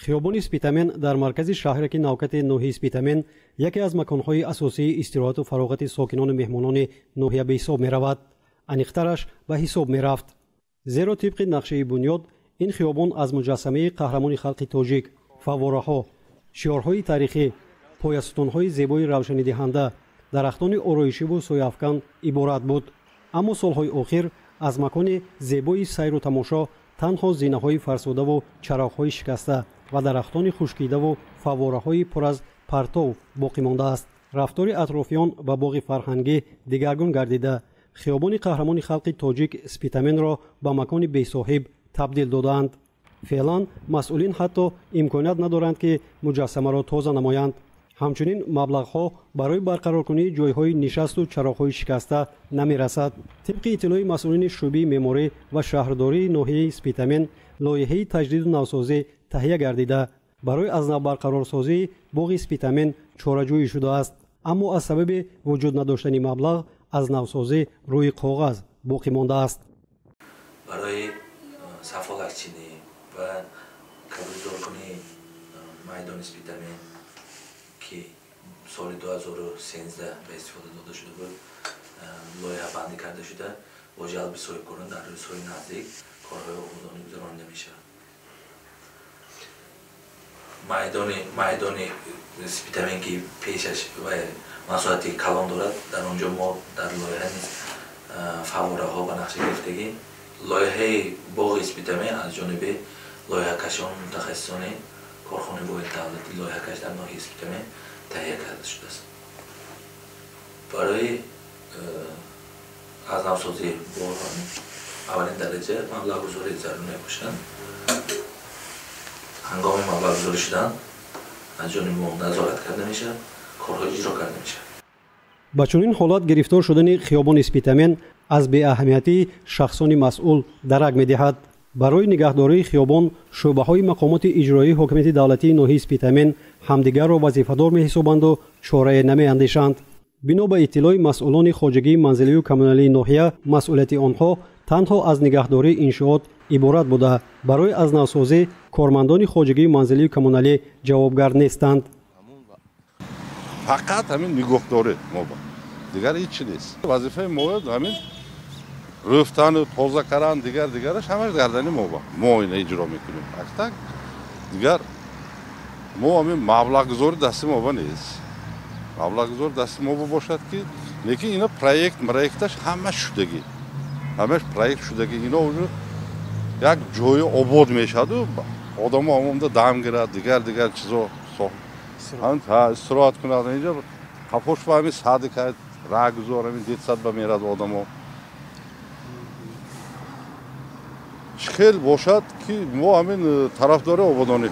Хиёбони Спитамен дар маркази шаҳраки Навкати ноҳияи Спитамен яке аз маконҳои асосии истироҳату фароғати сокинону меҳмонони ноҳия ба ҳисоб меравад. Аниқтараш ба ҳисоб мерафт. Зеро тибқи нақшаи бунёд ин хиёбон аз муҷассамаи қаҳрамони халқи тоҷик, фаввораҳо, шиорҳои таърихӣ, поясутунҳои зебои равшанидиҳанда, дарахтони ороишиву сояафкан иборат буд. Аммо солҳои охир аз макони зебои сайру тамошо танҳо зинаҳои фарсудаву чароғҳои шикаста ва дарахтони хушкидаву фаввораҳои пур аз партов боқӣ мондааст. Рафтори атрофиён ба боғи фарҳангӣ дигаргун гардида, хиёбони қаҳрамони халқи тоҷик Спитаменро ба макони бесоҳиб табдил додаанд. Феълан масъулин ҳатто имконият надоранд, ки муҷассамаро тоза намоянд. Ҳамчунин маблағҳо барои барқароркунии ҷойҳои нишасту чароғҳои шикаста намерасад. Тибқи иттилои масъулини шӯъбаи меъморӣ ва шаҳрдории ноҳияи Спитамен лоиҳаи таҷдиду навсозӣ таҳия гардида, барои аз нав барқарорсозии боғи Спитамен чораҷӯӣ шудааст. Аммо аз сабаби вуҷуд надоштани маблағ аз навсозӣ рӯи коғаз боқӣ мондааст. Барои сафолакчинӣ ва кабудзоркунии майдони Спитамен, ки соли 2013 ба истифода дода шуда буд, лоиҳабандӣ карда шуда, бо ҷалби соҳибкорон дар рӯзҳои наздик корҳои ободонӣ гузаронида мешавад. Майдони Спитамен, ки пешаш ва масоҳати калон дорад, дар он ҷо мо дар лоиҳа низ фаввораҳо ба нақша гирифтагӣ. Лоиҳаи боғи Спитамен аз ҷониби лоиҳакашон мутахассисони корхонаи воҳиди давлатии лоиҳакаш дар ноҳияи Спитамен таҳия карда шудааст. Барои аз навсозии боғ аввалин дараҷа маблағгузорӣ зарур мебошад. Ҳангоми маблағгузорӣ шудан аз ҷониби мо назорат карда мешавад, корҳо иҷро карда мешавад. Ба чунин ҳолат гирифтор шудани хиёбони Спитамен аз беаҳамиятии шахсони масъул дарак медиҳад. Барои нигаҳдории хиёбон шӯъбаҳои мақомоти иҷроии ҳокимияти давлатии ноҳияи Спитамен ҳамдигарро вазифадор меҳисобанду чорае намеандешанд. Бино ба иттилои масъулони хоҷагии манзилию коммуналии ноҳия, масъулияти онҳо танҳо аз нигаҳдории иншоот иборат буда, барои аз навсозӣ кормандони хоҷагии манзилию коммуналӣ ҷавобгар нестанд. Фақат ҳамин нигоҳдорӣ мо, дигар ҳеҷ чи нест. Вазифаи мо ҳамин рӯфтану тоза кардан, дигар дигараш ҳамаш гардани мо, мо ина иҷро мекунем. Так дигар мо ҳамин маблағгузори дасти мо нест. Маблағгузор дасти мо бошад, ки лекин ина проект проекташ ҳамаш шудагӣ, ҳамаш проект шудагӣ. Ино уже як ҷои обод мешаду одамо ҳамонда дам гирад, дигар дигар чизо истироҳат кунад. Инҷо қафош ба ҳамин садик, раҳгузор, ҳамин детсад ба мерад одамо. Чӣ хел бошад, ки мо ҳамин тарафдори ободонӣ.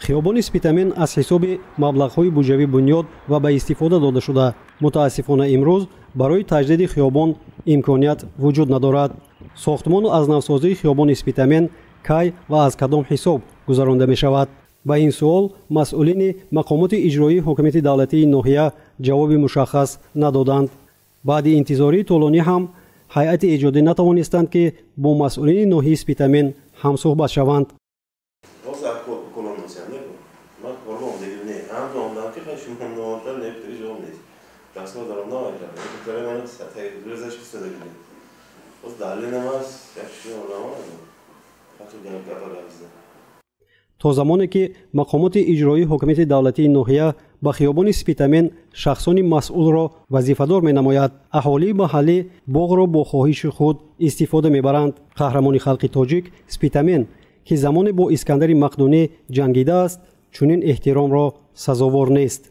Хиёбони Спитамен аз ҳисоби маблағҳои буҷавӣ бунёд ва ба истифода дода шуда, мутаассифона имрӯз барои таҷдиди хиёбон имконият вуҷуд надорад. Сохтмону аз навсозии хиёбони Спитамен кай ва аз кадом ҳисоб гузаронда мешавад? Ба ин суол масъулини мақомоти иҷроии ҳокимияти давлатии ноҳия ҷавоби мушаххас надоданд. Баъди интизории тӯлонӣ ҳам ҳайати эҷодӣ натавонистанд, ки бо масъулини ноҳияи Спитамен ҳамсӯҳбат шаванд. То замоне ки мақомоти иҷроии ҳокимияти давлатии ноҳия ба хиёбони Спитамен шахсони масъулро вазифадор менамояд, аҳолии маҳаллӣ боғро бо хоҳиши худ истифода мебаранд. Қаҳрамони халқи тоҷик Спитамен, ки замоне бо Искандари Мақдунӣ ҷангидааст, чунин эҳтиромро сазовор нест.